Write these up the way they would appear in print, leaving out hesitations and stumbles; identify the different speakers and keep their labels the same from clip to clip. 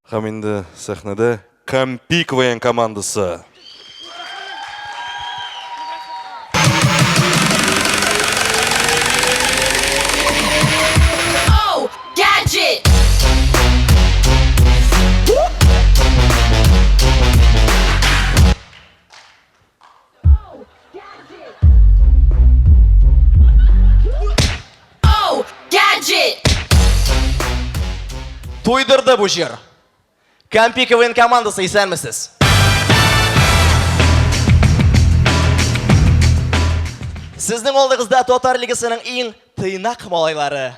Speaker 1: Һәм инде сәхнәдә Кампи КВН командасы.
Speaker 2: Oh, gadget! Oh, gadget!
Speaker 3: Туйдырды бу җыр. Кампи КВН командасы исәнмесез. Сезнең алдыгызда Татар лигасының иң тыйнак малайлары.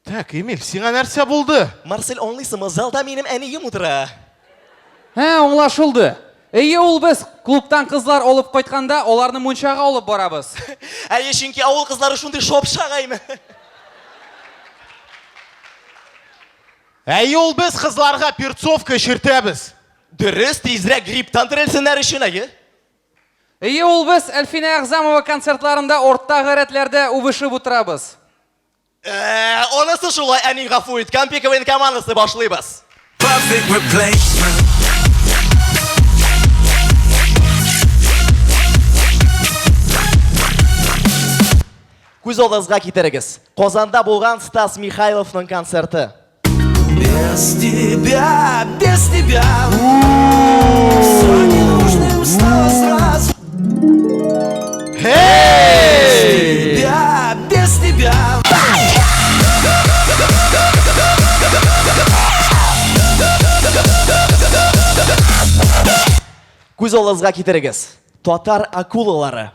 Speaker 4: Так, Эмиль, сиңа нәрсә булды?
Speaker 3: Марсель, аңлыйсыңмы, залда минем әнием утыра.
Speaker 5: Ә, аңлашылды. Әйе, ул без клубтан кызлар алып кайтканда, аларны мунчага алып барабыз.
Speaker 3: Әйе, чөнки авыл кызлары шундый шопшак әйме.
Speaker 4: Әйе, ул без кызларга перцовка эчертәбез.
Speaker 3: Дөрес, тизрәк грипптан терелсеннәр өчен, әйе.
Speaker 5: Әйе, ул без Әлфинә Әгъзамова концертларында арттагы рәтләрдә үбешеп утырабыз.
Speaker 3: Ә, анысы шулай, әни гафу ит. Кампи КВН командасы башлыйбыз.
Speaker 6: Perfect replacement.
Speaker 3: Күз алдыгызга китерегез. Казанда булган Стас Михайловның концерты.
Speaker 6: Без тебя, без тебя. Все ненужным стало сразу.
Speaker 4: Hey!
Speaker 6: Без тебя, без тебя.
Speaker 3: Күз алдыгызга китерегез. Татар акулалары.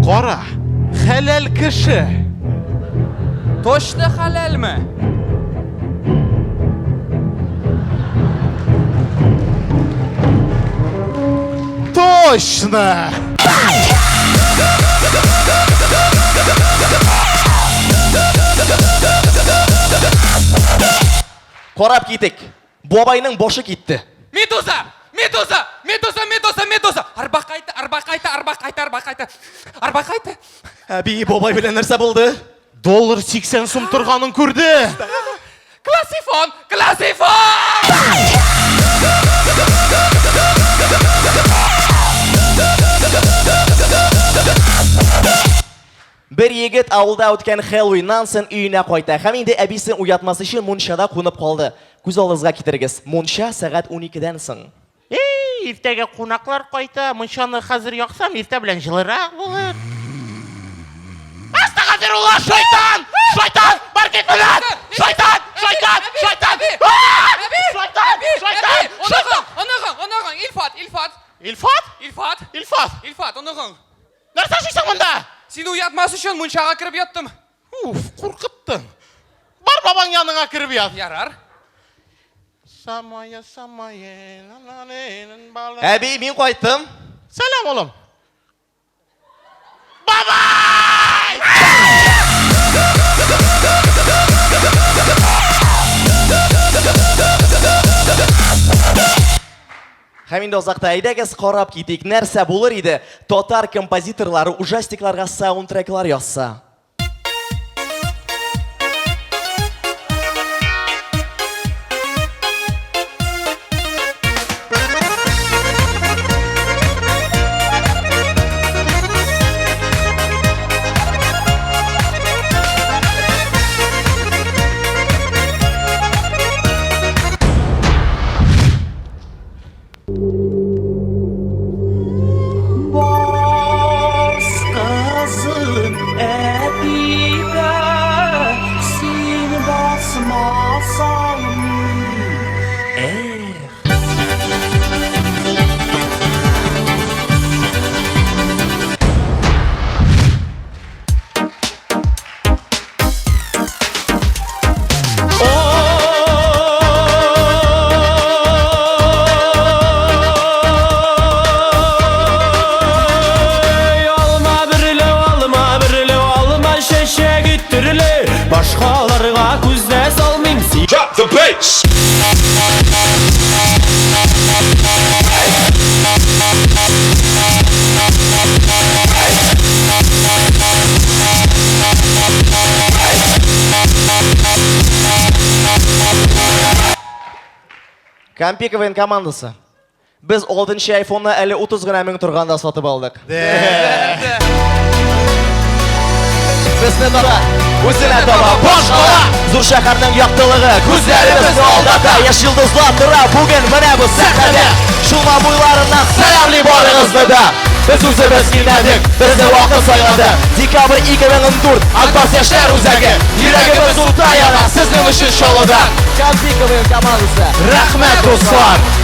Speaker 4: Кара, хәләл кеше.
Speaker 5: Точно хәләлме?
Speaker 4: Точно!
Speaker 3: Карап китик. Бабайның башы китте.
Speaker 5: Медуза! Медуза! Медуза, Медуза, Медуза! Арба кайта, арба кайта, арба кайта, арба кайта. Арба кайта.
Speaker 3: Әби, бабай белән нәрсә булды?
Speaker 4: Доллар 80 сум торганын күрде.
Speaker 5: Классифон! Классифон!
Speaker 3: Бер егет авылда үткән Хэллоуиннан соң өенә кайта һәм инде әбисен уятмас өчен мунчада кунып калды. Күз алдыгызга китерегез, мунча сәгать уникедән соң.
Speaker 4: Эй, иртәгә кунаклар кайта, мунчаны хәзер яксам, иртә белән җылырак булыр. Астагфирулла, шайтан! Шайтан! Бар кит моннан! Шайтан! Шайтан! Шайтан! Шайтан! Шайтан!
Speaker 5: Оныгың, оныгың, оныгың, Илфат, Илфат.
Speaker 4: Илфат?
Speaker 5: Илфат.
Speaker 4: Илфат.
Speaker 5: Илфат, оныгың.
Speaker 4: Нәрсә эшлисең монда?
Speaker 5: Сине уятмас өчен мунчага кереп яттым.
Speaker 4: Уф, куркыттың. Бар бабаң яныңа кереп ят.
Speaker 5: Ярар.
Speaker 4: Самая, самая, на-на-на-на,
Speaker 3: Әби, мин кайттым.
Speaker 4: Сәлам, улым. Бабай!
Speaker 3: Һәм инде озакта әйдәгез карап китик, нәрсә булыр иде, татар композиторлары ужастикларга саундтреклар язса.
Speaker 6: Бас кызым әпипә, син басмасаң мин, эх.
Speaker 7: Алма берле, алма берле, алма чәчәге төрле. Башкаларга күз дә салмыйм. Син
Speaker 1: Drop the bass!
Speaker 3: Кампи КВН командасы. Без 6 айфонны әле 30 гына мең торганда сатып алдык. Безне таба, үзенә таба, башкала. Зур шәһәрнең яктылыгы күзләребезне алдата. Яшь йолдызлар тора бүген менә бу сәхнәдә. Чулма буйларыннан сәламли барыгызны да. Без үзебез килмәдек, безне вакыт сайлады. Декабрь 2014, Акбарс яшьләр үзәге. Йөрәгебез утта яна, сезнең өчен Чаллыда. Кампи КВН командасы.
Speaker 4: Рәхмәт, дуслар!